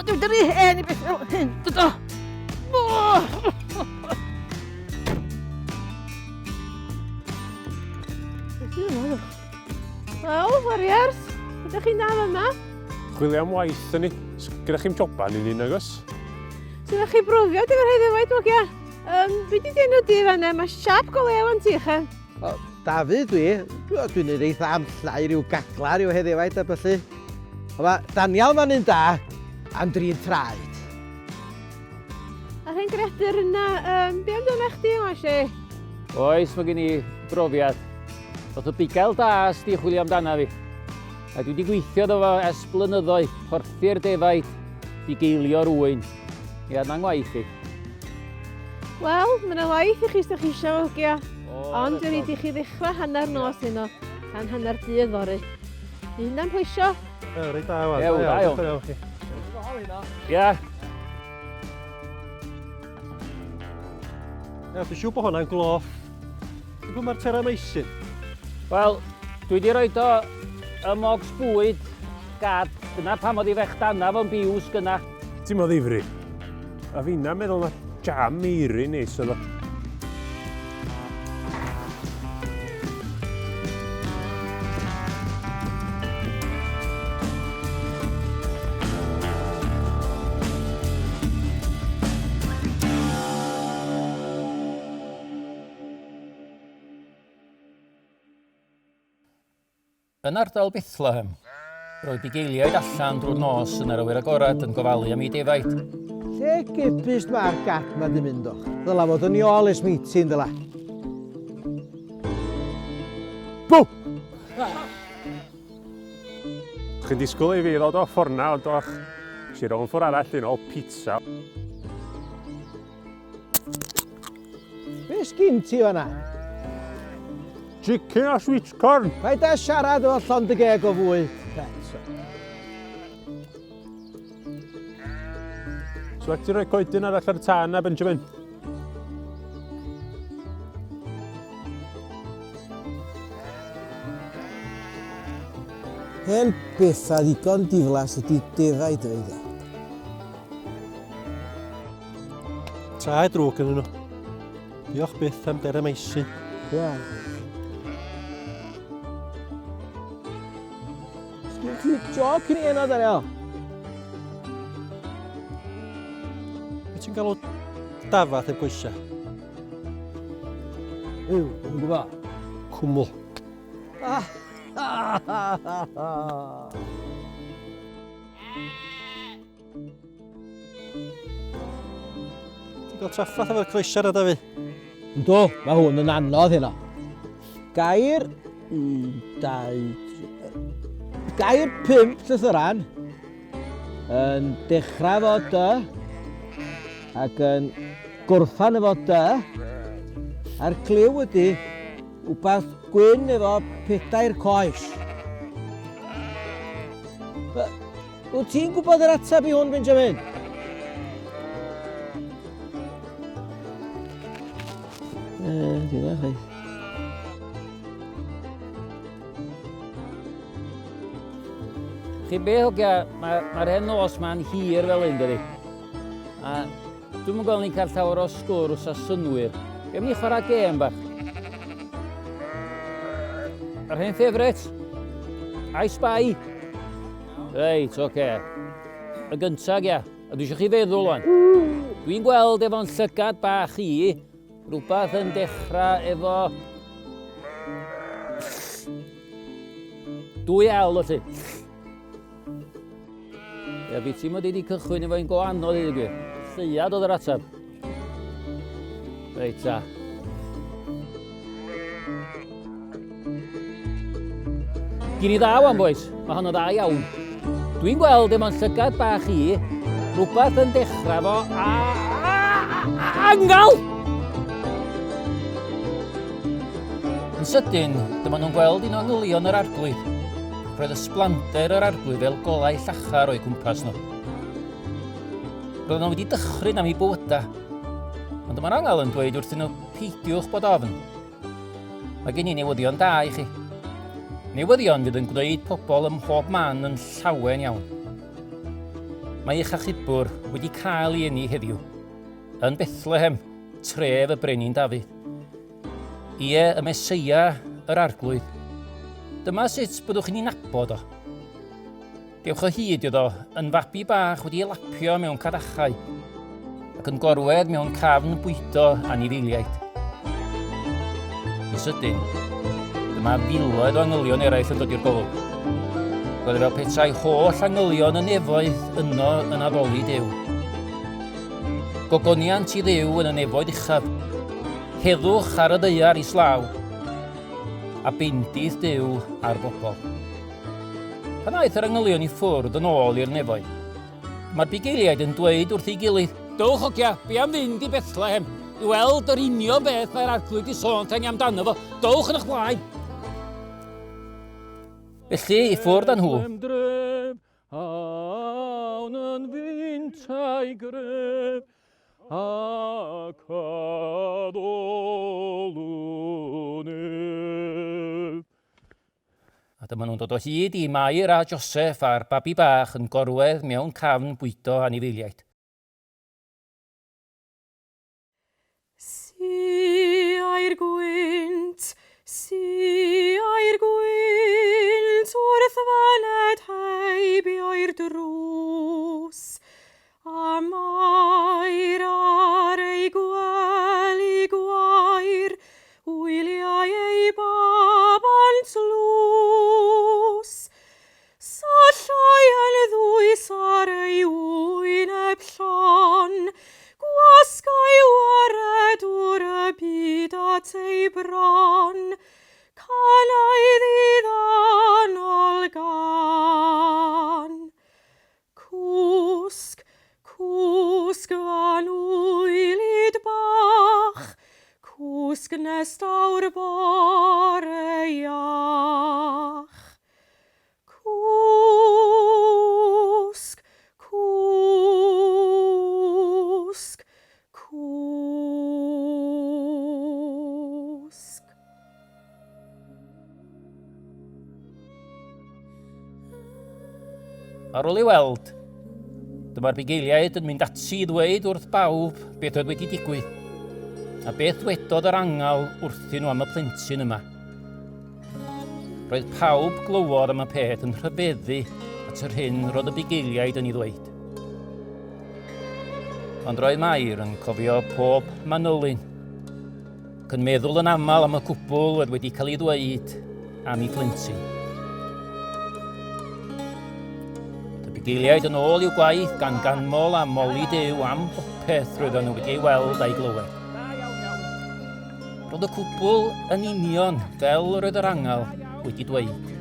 Dwi'n dyrru hen i beth fel hyn, dydw. Wel, warriors, ydych chi'n dal yma? Chwilio am waith yn ni. Gyda chi'm joban i ni, nagos? Sydd chi brofiad efo'r heddiw waith, mogia? Um, be di enw di fanna? Mae siap go lew yn ti, chan. O, Dafydd dwi. Dwi'n neud eitha amllau i ryw gagla rhyw heddiwaid a ballu. Ond mae Daniel ma'n un da am drin traed. A'r hen greadur yna, um, be amdano chdi yma, si? Oes, mae gen i brofiad. Doth y bugail da sti chwilio amdana fi. A dwi wedi gweithio iddo fo ers blynyddoedd, porthi'r defaid, bugeilio'r ŵyn. Ia, na'n ngwaith i. Wel, mae yna waith i chi os ydych chi eisiau, hogia. Ond fe rhaid i chi ddechrau hanner nos heno, tan hanner dydd fory. Di hynna'n plesio? Ie, reit da, wan. Ie, da iawn. Ie. Ie, dwi'n siŵr bod hwnna'n gloff. Ti'n gwybod mae'r terramycin? Wel, dwi wedi rhoi o ym mocs bwyd gad. Dyna pam oedd i fechdana fo'n biws gyna. Ti'n mo ddifri? A finna meddwl na jam eirin neis oedd o. Yn ardal Bethlehem, roedd bugeiliaid allan drwy'r nos yn yr awyr agored yn gofalu am eu defaid. Lle gebyst mae'r gad ma di mynd o? Ddyla fod yn i ôl ers meeting, dyla. Bw! Chi'n disgwyl i fi ddod o ffordd na, ond o'ch si rownd ffordd arall yn ôl pizza. Be sgin ti fanna? Chicken a sweet corn. Paid â siarad efo llond y geg o fwyd, pet. So ti rhoi coedyn arall ar y tân na, Benjamin? Hen bethau ddigon diflas ydy defaid dweud e. Traed drwg yn nhw. Diolch byth am deramycin. Ia. Sgyn ti joc i ni heno, Daniel? Be ti'n galw dafad heb goesau? Yw, dwi'n gwybod. Cwmwl. Ti'n cael trafferth efo'r croesiad yda fi? Yndw, mae hwn yn anodd heno. Gair 1, 2, 3... Gair 5 llythyran yn dechrau efo D ac yn gorffan efo D a'r cliw ydy wbath gwyn efo pedair coes. Wyt ti'n gwybod yr ateb i hwn, Benjamin? Yy, dwi'n dda, chwaith. Chi be, hogia, mae'r ma hen nos ma'n hir fel un, dydi? A dwi'm yn gweld ni'n cael llawer o sgwrs a synwyr. Be am ni chwarae gêm bach? Yr hen ffefrit? I Spy? Reit, oce. Okay. Y gyntaf, ia. A dwi eisiau chi feddwl o'n. Dwi'n gweld efo'n llygad bach i, rhywbeth yn dechrau efo... Dwy L o ti. Ia, fi ti'n mod i wedi cychwyn efo un go anodd i ddweud gwir. Lleuad oedd yr ateb. Reit ta. Gyn i dda wan, boys. Mae hon o dda iawn. Dwi'n gweld efo'n llygad bach i, rhywbeth yn dechrau fo a... Angal! Yn sydyn, dyma nhw'n gweld un o angylion yr arglwydd. Roedd ysblander yr arglwydd fel golau llachar o'u cwmpas nhw. Roedden nhw wedi dychryn am eu bywydau. Ond dyma'r angel yn dweud wrthyn nhw, peidiwch bod ofn. Mae gen i newyddion da i chi. Newyddion fydd yn gwneud pobl ym mhob man yn llawen iawn. Mae eich achubwr wedi cael ei eni heddiw, yn Bethlehem, tref y brenin Dafydd. Ie, y Meseia, yr Arglwydd. Dyma sut byddwch chi'n ei nabod o. Dewch o hyd iddo yn fabi bach wedi ei lapio mewn cadachau ac yn gorwedd mewn cafn bwydo anifeiliaid. Yn sydyn, dyma filoedd o angylion eraill yn dod i'r golwg. Roedd e fel petai holl angylion y nefoedd yno yn addoli Duw. Gogoniant i Dduw yn y nefoedd uchaf, heddwch ar y ddaear islaw, a bendith Duw ar bobl. Pan aeth yr angylion i ffwrdd yn ôl i'r nefoedd, mae'r bugeiliaid yn dweud wrth ei gilydd, Dowch hogia, be am fynd i Bethlehem i weld yr union beth mae'r arglwydd di sôn wrtha ni amdano fo. Dowch yn eich blaen. Felly, i ffwrdd â nhw. Awn yn fintai gref, ac addolwn ef. A dyma nhw'n dod o hyd i Mair a Joseph a'r babi bach yn gorwedd mewn cafn bwydo anifeiliaid. Siai'r gwynt, siai'r gwynt wrth fyned heibio i'r drws, A Mair ar ei gwely gwair, wyliai ei baban tlws. Sallai yn ddwys ar ei wyneb llon, gwasgai waredwr y byd at ei bron, canai ddiddanol gan. Cwsg, cwsg f'anwylyd bach, cwsg nes daw'r bore iach. Cwsg, cwsg, cwsg. Ar ôl ei weld, dyma'r bugeiliaid yn mynd ati i ddweud wrth bawb beth oedd wedi digwydd, a beth ddwedodd yr angel wrthyn nhw am y plentyn yma. Roedd pawb glywodd am y peth yn rhyfeddu at yr hyn roedd y bugeiliaid yn ei ddweud. Ond roedd Mair yn cofio pob manylyn ac yn meddwl yn aml am y cwbl oedd wedi cael ei ddweud am ei phlentyn. Y bugeiliaid yn ôl i'w gwaith gan ganmol a moli Duw am bopeth roedden nhw wedi ei weld a'i glywed. Roedd y cwbl yn union fel roedd yr angel wedi dweud.